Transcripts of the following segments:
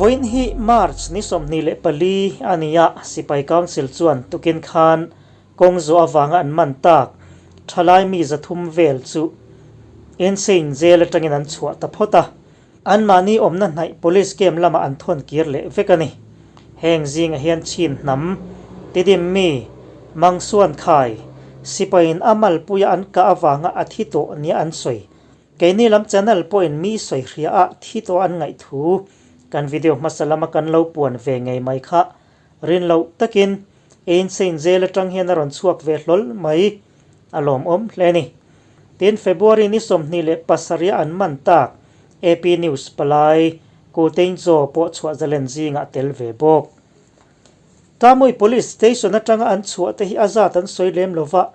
Vawiin hi March ni 24 a ni a, Sipai Council chuan tukin khan kawng zawh avanga an man tak thalai mi 300 vel chu Insein Jail atangin an chhuah ta phawt a. Anmahni awmna hnaih Police camp lamah an thawn kir leh vek a ni. Heng zingah hian Chin hnam, Tidim mi, Mangsuan Khai, sipaiin a malpuia an kah avanga a thi tawh nia an sawi. Keini lam channel pawhin mi sawi hria a thi tawh an ngaih thu kan video hmasa lama kan lo puan ve ngei mai kha rin loh takin Einstein jail atang hian a rawn chhuak ve hlawl mai a lawmawm hle a ni. Tin, February ni 27 a an man tak AP News palai Ku Tein Zaw pawh chhuah zalen zingah tel ve bawk. Tamui Police Station atanga an chhuah te hi a zat an sawi lem lova,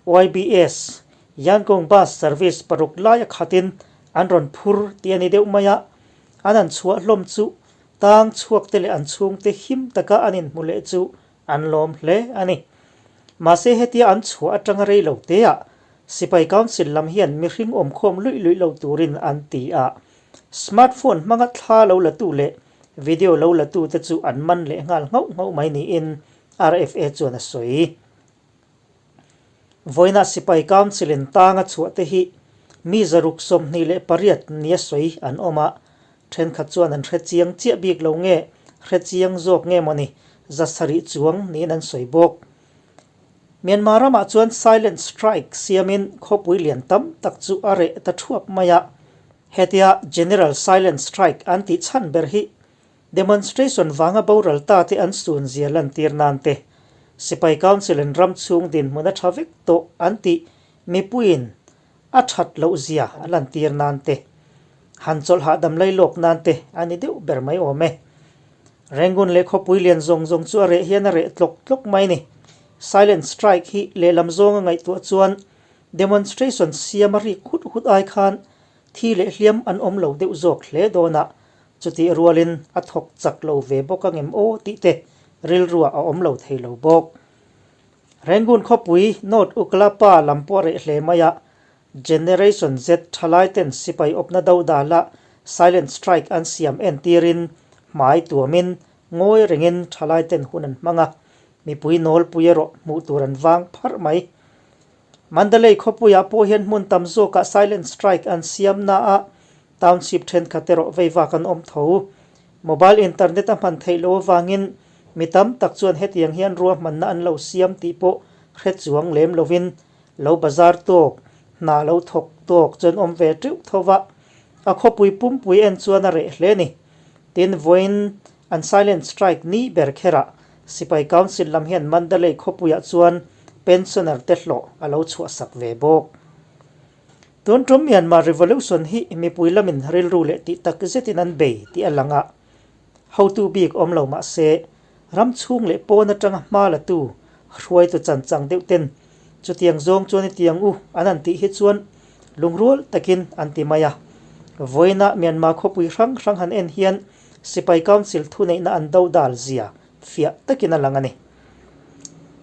YBS, Yangon Bus Service paruk laia khatin an rawn phur tih a ni deuh mai a, an an chhuah hlawm chu tang chhuak te leh an chhungte him taka an inhmu leh chu an lawm hle a ni. Mahse hetia an chhuah atanga rei lo teah Sipai Council lam hian mihring awmkhawm luih luih lo turin an ti a, smartphone hmanga thla lo la tu leh video lo la tu te chu an man leh nghal nghauh nghauh mai niin RFA chuan a sawi. Vawiinah Sipai Council in tanga chhuah te hi mi 128 nia sawi an awm a, thenkhat chuan an hre chiang chiah bik lo nge hre chiang zawk nge mawni 700 chuang niin an sawi bawk. Myanmar ramah chuan silent strike siamin khawpui lian tam tak chu a reh ta thuap mai a, hetia general silent strike an tih chhan ber hi Demonstration vanga boral ta te an sun zia lantir nan te, Sipai Council in ram chhung dinhmun a tha vek tawh an tih mipuiin a that loh zia a lantir nan te, han chawlh hahdam lai lawk nan te a ni deuh ber mai awm e. Rangoon leh khawpui lian zawng zawng chu a reh hian a reh tlawk tlawk mai ni. Silent strike hi lehlam zawnga ngaihtuah chuan demonstration siam a rik hut hut ai khan thi leh hliam an awm lo deuh zawk hle dawn a, Chutih rualin a thawk chak lo ve bawk ang em aw tih te rilruah a awm lo thei lo bawk. Rangoon khawpui North Uklapa lam pawh a reh hle mai a, Generation Z thalai ten sipai awpna do dala silent strike an siam entirin hmai tuamin ngawi rengin thalai ten hun an hmang a, mipui nawlpui erawh hmuh tur an vang pharh mai. Mandalay khawpuiah pawh hian hmun tam zawkah silent strike an siam naah Township thenkhat erawh veivak an awm tho. Mobile internet a hman theih loh avangin mi tam tak chuan hetiang hian ruahmanna an lo siam tih pawh hre chuang lem lovin lo bazar tawk, hna lo thawk tawk chuan awm ve teuh tho va. A khawpui pumpui en chuan a reh hle ni. Tin, vawiin an silent strike ni ber kherah Sipai Council lam hian Mandalay khawpuiah chuan pensioner te hlawh a lo chhuahsak ve bawk. Tun tum Myanmar Revolution hi mipui lamin rilru leh tih tak zetin an bei tih a lang a, hotu bik awm lo mah se, ram chhung leh pawn atanga hma latu hruaitu chan chang deuh ten chutiang zawng chuan i tiang u an han tih hi chuan lungrual takin an ti mai a. Vawiinah Myanmar khawpui hrang hrang han en hian Sipai Council thuneihna an do dal zia fiah takin a lang a ni.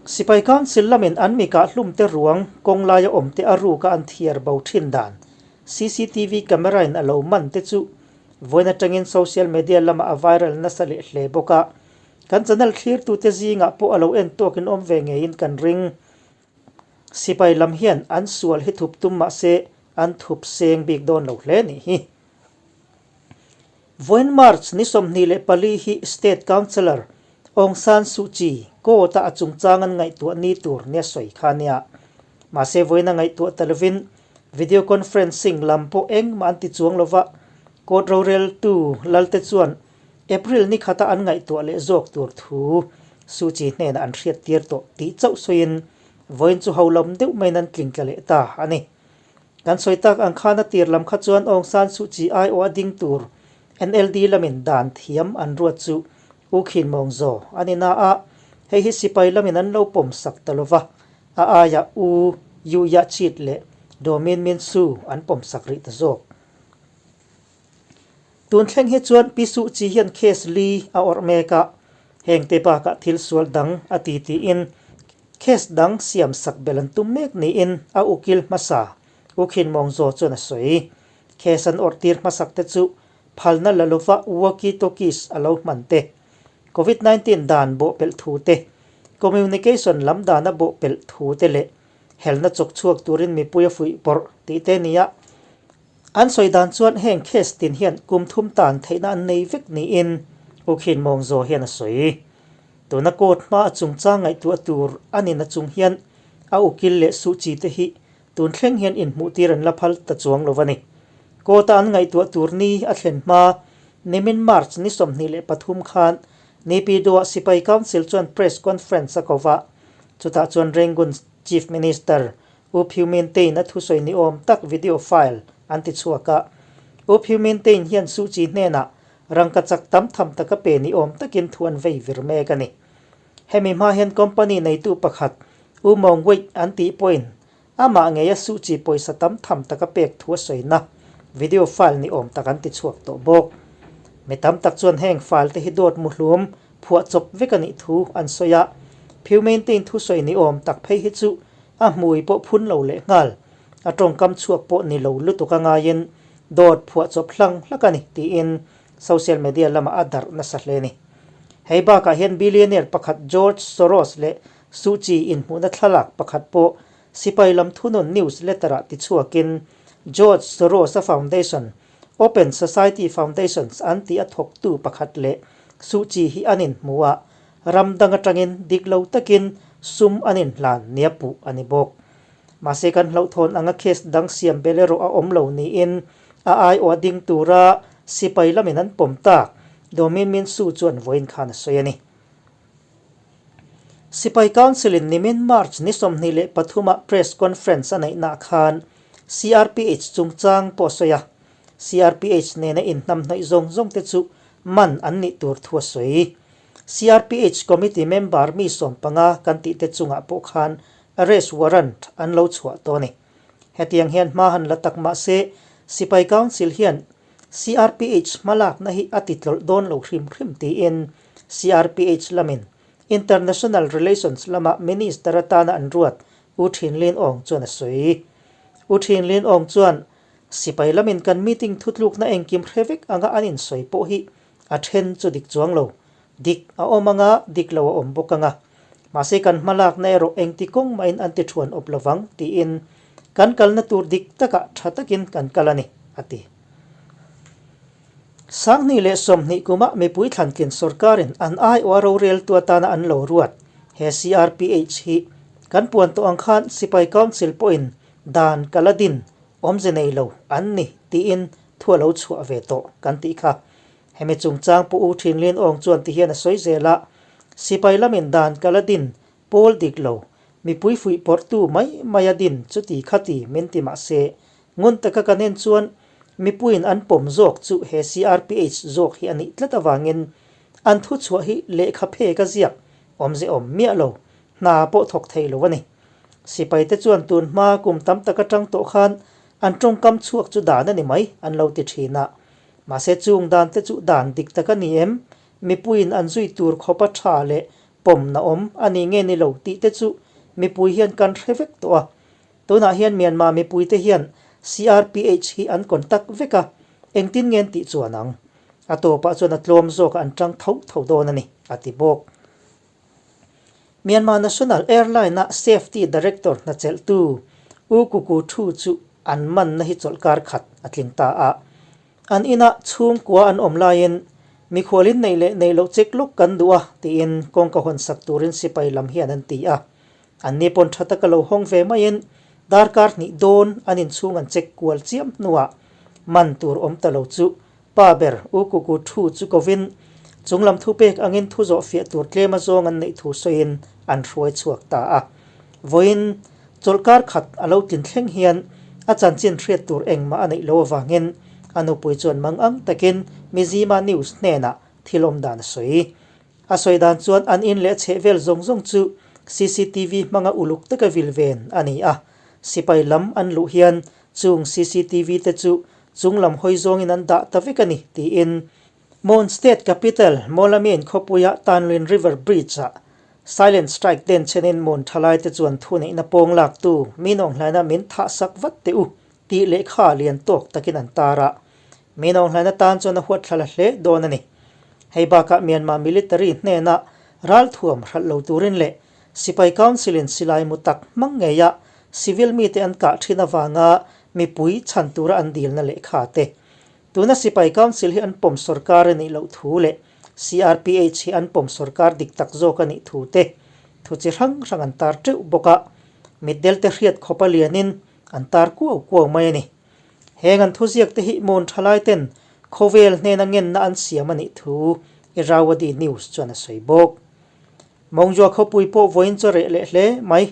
Sipai Council lamin an mi kah hlum te ruang kawng laia awm te a ruka an thiar bo thin dan CCTV camera in a lo man te chu vawiin atangin social media lamah a viral nasa leh hle bawk a, kan channel thlirtute zingah pawh a lo en tawkin awm ve ngeiin kan ring. Sipai lam hian an sual hi thup tum mah se an thup seng bik dawn lo hle nih hi. Vawiin March ni 24 hi State Councillor Aung San Suu Kyi court-a a chungchang an ngaihtuah ni tur nia sawi kha a nia. Mahse vawiin a ngaihtuah ta lovin video conferencing lam pawh engmah an ti chuang lova, court roreltu lalte chuan April ni khata an ngaihtuah leh zawk tur thu Suu Kyi hnenah an hriattir tawh tih chauh sawiin vawiin chu holam deuh maiin an tlingtla leh ta a ni. Kan sawi tak ang khan a tir lam kha chuan Aung San Suu Kyi aiawh a ding tur NLD lamin dan thiam an ruat chu U Khin Maung Zaw a ni na a, hei hi sipai lamin an lo pawm sak ta lova, a aiah U Yu Ya Chit leh Daw Min Min Su an pawm sak rih ta zawk. Tun thleng hi chuan Pi Suu Kyi hian case li a awrh mek a, heng te bakah thil sual dang a ti tiin case dang siam sak belh an tum mek niin a ukil hmasa U Khin Maung Zaw chuan a sawi. Case an awrh tir hmasak te chu phalna la lova walkie talkies a lo hman te, Covid 19 dan bawhpelh thu te, communication lam dana bawhpelh thu te leh helna chawk chhuak turin mipui a fuih pawrh tih te nia. An sawi dan chuan heng case tin hian kum thum tan theihna an nei vek niin U Khin Mawng Zaw hian a sawi. Tuna court hma a chungchang ngaihtuah tur a nina chung hian a ukil leh Suh Kyi te hi tun thleng hian inhmuhtir an la phal ta chuang lo a ni. Court a an ngaihtuah tur ni a thlen hma nimin March ni 23 khan Naypyidaw-ah Sipai Council chuan press conference a ko va, chutah chuan Rangoon Chief Minister U Phyu Min Tein a thusawi ni awm tak video file an ti chhuak a. U Phyu Min Tein hian Suh Kyi hnenah rangka chak tam tham taka pe ni awm takin thu an vei vir mek a ni. Hemi hma hian company neitu pakhat U Maung Wait an tih pawhin amah ngeia Suh Kyi pawisa tam tham taka pek thu a sawina video file ni awm tak an ti chhuak tawh bawk. Mi tam tak chuan heng file te hi dawt muhlum phuah chawp vek a nih thu an sawi a, Phyu Min Tein thusawi ni awm tak phei hi chu A hmui pawh phun lo leh nghal. A tawngkam chhuak pawh ni lo lutuk a ngaiin dawt phuahchawp hlang hlak a ni tiin social media lamah a darh nasa hle a ni. Hei bakah hian billionaire pakhat George Soros leh Suu Kyi inhmuhna thlalak pakhat pawh sipai lam thunun news letter-ah tichhuakin George Soros-a foundation Open Society Foundations an tih a thawktu pakhat leh Suu Kyi hi an inhmu a, Ram dang atangin dik lo takin sum an inhlan nia puh a ni bawk. Mahse kan hlauhthawn anga case dang siam bel erawh a awm lo niin a aiawh ding tura sipai lamin an pawm tak, Domin Min Su chuan vawiin khan a sawi a ni. Sipai Council-in nimin March ni 23 ah press conference a neihnaah khan CRPH chungchang pawh a sawi a, CRPH nena inhnamhnawih zawng zawng te chu man an nih tur thu a sawi. CRPH Committee member mi 15 kan tih te chungah pawh khan arrest warrant an lo chhuah tawh a ni. Hetiang hian hma han la tak mah se, Sipai Council hian CRPH hmalakna hi a ti tlawlh dawn lo hrim hrim tiin CRPH lamin International Relations lama Minister atana an ruat U Thin Lin Aung chuan a sawi. U Thin Lin Aung chuan Sipai lamin kan meeting thutlukna engkim hre vek anga an insawi pawh hi a then chu dik chuang lo. Dik a awm anga, dik lo a awm bawk anga. Mahse kan hmalakna erawh engti kawng mahin an ti thuan awp lovang tiin kan kalna tur dik takah tha takin kan kal a ni, a ti. 2020 kuma mipui thlantlin sorkarin an aiawha roreltu atana an lo ruat he CRPH hi kan puan tawh ang khan Sipai Council pawhin dan kal a din Awmze nei lo an ni tiin thu a lo chhuah ve tawh kan tih kha. Hemi chungchang Pu U Thin Lin Aung chuan tihian a sawi zel a, Sipai lamin dan kal a din pawl dik lo, mipui fuih pawrhtu mai mai a din chuti khati min ti mah se, ngun taka kan en chuan mipuiin an pawm zawk chu he CRPH zawk hi a nih tlat avangin an thu chhuah hi lehkha phek a ziak awmze awm miah lo, hna pawh thawk thei lo a ni. Sipaite chuan tun hma kum tam tak atang tawh khan an tawngkam chhuak chu dan a ni mai an lo ti thin a. Mahse chung dan te chu dan dik tak a ni em? Mipuiin an zui tur khawpa tha leh pawmna awm a ni nge ni lo tih te chu mipui hian kan hre vek tawh a. Tunah hian Myanmar mipuite hian CRPH hi an contact vek a, engtin nge an tih chuan ang? A tawpah chuan a tlawm zawkah an tang tho tho dawn a ni, a ti bawk. Myanmar National Airline-a Safety Director hnachelhtu U Kuku Thu chu an manna hi chawlhkar khat a tling ta a. An inah chhungkua an awm laiin mikhualin neih leh neih loh check lawk kan duh a tiin kawngka hawn sak turin sipai lam hian an ti a. Anni pawn tha taka lo hawng ve maiin darkar hnih dawn an inchhung an check kual chiam hnuah man tur awm ta lo chu Pa ber, U Kuku thu chu kovin chunglam thupek angin thu zawh fiah tur tlem azawng an neih thu sawiin an hruai chhuak ta a. Vawiin chawlhkar khat a lo tlin thleng hian a chanchin hriat tur engmah a neih lo avangin a nupui chuan mangang takin Mizzima News hnenah thil awm dan a sawi. A sawi dan chuan an in leh chheh vel zawng zawng chu cctv hmanga uluk taka vil ven a ni a. Sipai lam an luh hian chung cctv te chu chung lam hawi zawngin an dah ta vek a ni, tiin Mon State Capital, Mawlamian khawpuia Tanlwin River Bridge-ah Silent Strike den chenin Mon thalaite chuan thuneihna pawng laktu min awnghlaina min thah sak vat teh u tih lehkha lian tawk takin an tar a. Min awnghlan atan chuan a huatthlala hle dawn a ni. Hei bakah Myanmar military hnena ralthuam hralh lo turin leh Sipai Council-in silai mu tak hmang ngeia civil mite an kah thin avanga mipui chhan tura an dilna lehkha te. Tuna Sipai Council hi an pawm sorkar a nih loh thu leh CRPH hi an pawm sorkar dik tak zawk a nih thu te thu chi hrang hrang an tar teuh bawk a, mitdelte hriat khawpa lianin an tar kuau kuau mai a ni. Heng an thuziak te hi mawn thalai ten khawvel hnena ngenna an siam a nih thu Irrawaddy News chuan a sawi bawk. Mawngzua khawpui pawh vawiin chu reh leh hle mai.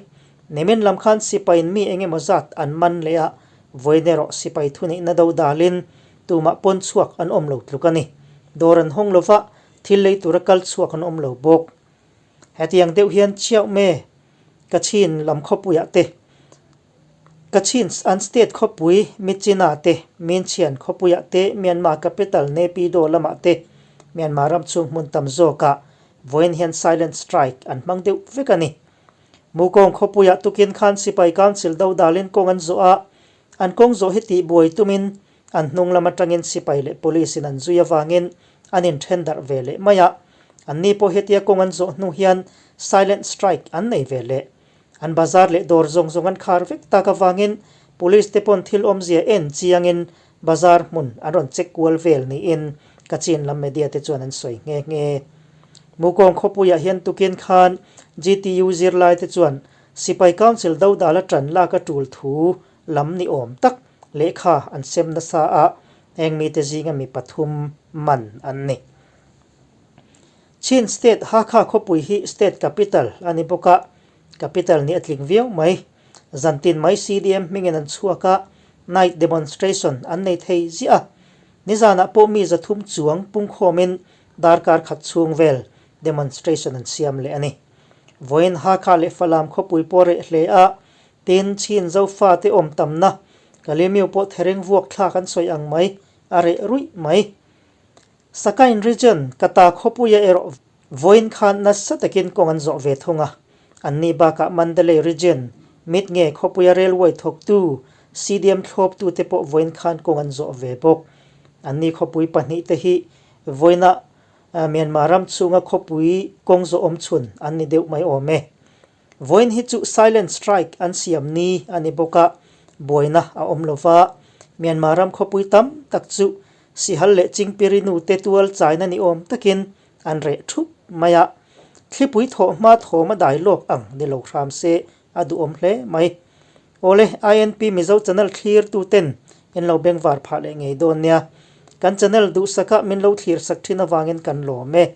Nimin lam khan sipaiin mi eng emaw zat an man leh a, vawiin erawh sipai thuneihna do dalin tumah pawn chhuak an awm lo tluk a ni. Dawr an hawng lova, thil lei tura kal chhuak an awm lo bawk. Hetiang deuh hian chiauh me Kachin lam khawpuiah te, Kachin an state khawpui Myitkyina te, Minchian khawpuiah te, Myanmar capital Naypyidaw lamah te, Myanmar ram chhung hmun tam zawkah vawiin hian silent strike an hmang deuh vek a ni. Mukawng khawpuiah tukin khan sipai council do dalin kawng an zawh a, an kawng zawh hi tihbuai tumin an hnung lam atangin sipai leh police in an zui avangin an inthen darh ve leh mai a, anni pawh hetia kawng an zawh hnu hian silent strike an nei ve leh. An bazar leh dawr zawng zawng an khar vek tak avangin Police te pawn thil awmzia en chiangin bazar hmun an rawn check kual vel niin Kachin lam media te chuan an sawi nghe nghe. Mukawng khawpuiah hian tukin khan GTU zirlai te chuan Sipai Council dodala tan lak a tul thu lam ni awm tak lehkha an sem nasa a, heng mite zinga mi pathum man an ni. Chin State Hakha khawpui hi State Capital a ni bawk a, Capital nih a tling viau mai. Zantin mai CDM hmingin an chhuak a, Night Demonstration an nei thei ziah a. Nizanah pawh mi zathum chuang pungkhawmin darkar khat chhung vel demonstration an siam leh a ni. Vawiin Hakha leh Falam khawpui pawh reh hle a, tin Chin Zofate awm tamna Kalemiu pawh thereng vuak thlak an sawi ang mai a reh ruih mai. Sakain Region, Kata khawpuia erawh vawiin khan nasa takin kawng an zawh ve thung a. Anni bakah Mandalay Region, Mitnge khawpuia railway thawktu, CDM thlawptute pawh vawiin khan kawng an zawh ve bawk. Anni khawpui pahnihte hi vawiina Myanmar ram chhunga khawpui kawng zawh awm chhun an ni deuh mai awm e. Vawiin hi chu silent strike an siam ni a ni bawk a, buaina a awm lo va, Myanmar ram khawpui tam tak chu sihal leh chingpiri nute tual chaina ni awm takin an reh thup mai a, thlipui thawh hma thawm a dai lawk ang ni lo hram se a duhawm hle mai. Awle, INP Mizo channel thlir tu ten in lo bengvar phah leh ngei dawn nia. Kan channel duhsaka min lo thlir sak thin avangin kan lawm e.